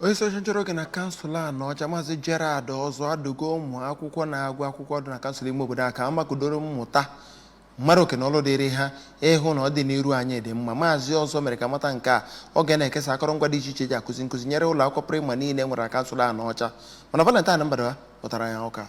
Onye isi oche nchere oge na kansụl Anaọcha, Maazị Gerald Ọzọ, adụgo ụmụ akwụkwọ na-agụ akwụkwọ dị na kansụl ime obodo a ka ha makụdoro mmụta mara oke na ọlụ dịrị ha ịhụ na ọdịnihu anyị dị mma. Maazị Ọzọ mere ka mata nke a oge na-ekesa akọrọngwa dị iche iche eji akụzi nkụzi nyere ụlọ akwụkwọ praịmarị niile nwere na kansụl Anaọcha. Mana Valentine Mbadaba pụtara ya ụka.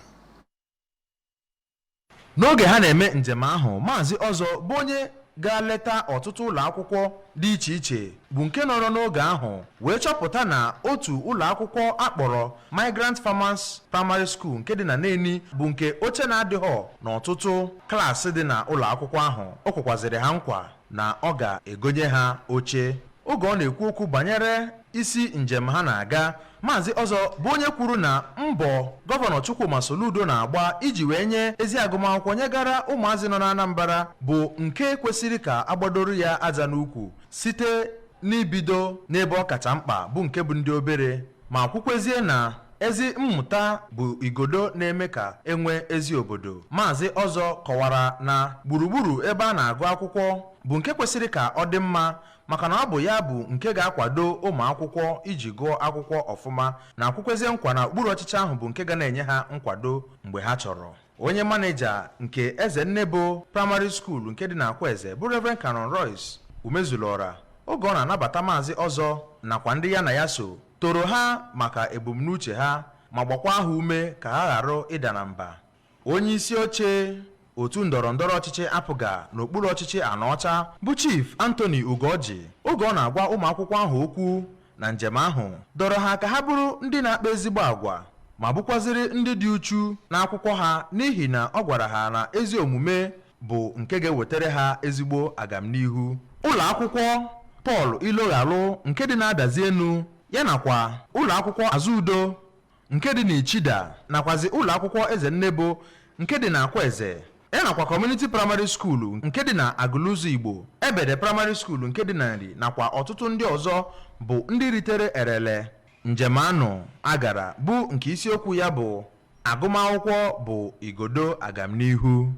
N'oge ha na-eme njem ahụ, Maazị Ọzọ bụ onye ga-leta ọtụtụ ụlọ akwụkwọ dị iche iche bụ nke nọrọ n'oge ahụ wee chọpụta na otu ụlọ akwụkwọ akpọrọ Migrant Farmers Primary School nke dị na Neni bụ nke oche na-adịghọ n'ọtụtụ klaasị dị na ụlọ akwụkwọ ahụ. O kwekwazịrị ha nkwa na ọ ga-egonye ha oche. Oge ọ na-ekwu okwu banyere isi njem ha na-aga, Maazị Ọzọ bụ onye kwuru na mbọ Gọvanọ Chukwuma Soludo na-agba iji wee nye ezi agụmakwụkwọ nyegara ụmụazị nọ n'Anambra bụ nke kwesịrị ka agbadoro ya aja n'ukwu site n'ibido n'ebe ọ kacha mkpa, bụ nke bụ ndị obere, ma kwukwezie na ezi mmụta bụ igodo na-eme ka enwee ezi obodo. Maazị Ọzọ kọwara na gburugburu ebe a na-agụ akwụkwọ bụ nke kwesịrị ka ọ dị mma, maka na ọ bụ ya bụ nke ga-akwado ụmụ akwụkwọ iji gụọ akwụkwọ ọfụma, na akwụkwezie nkwa na okpuru ọchịchị ahụ bụ nke ga na-enye ha nkwado mgbe ha chọrọ. Onye maneja nke Eze Nnebo Primary School nke dị n'Akwaeze bụ Reverend Canon Royce Umezulora, oge ọ na-anabata Maazị Ọzọ nakwa ndị ya na ya so, toro ha maka ebumnuche ha ma gbakwa ha ume ka ha ghara ịda na mba. Onye isi oche otu ndọrọ ndọrọ ọchịchị APGA n'okpuru ọchịchị Anaọcha bụ Chief Anthony Ugoji, oge ọ na-agwa ụmụ akwụkwọ ahụ okwu na njem ahụ, dọrọ ha ka ha bụrụ ndị na-akpa ezigbo agwa ma bụkwazịrị ndị dị uchu n'akwụkwọ ha, n'ihi na ọ gwara ha na ezi omume bụ nke ga-ewetara ha ezigbo agamnihu. Ụlọ akwụkwọ Paul Iloghalụ nke dị na-adazi enu ya nakwa ụlọ akwụkwọ Azụudo nke dị n'Ichida nakwazi ụlọ akwụkwọ Eze Nnebo nke dị na Akwaeze ya nakwa Community Primary School nke dị na Agụlụzọ Igbo, Ebede Primary School nke dị na Nri nakwa ọtụtụ ndị ọzọ bụ ndị ritere erele njem anụ agara, bụ nke isiokwu ya bụ "Agụmakwụkwọ bụ igodo agamnihu."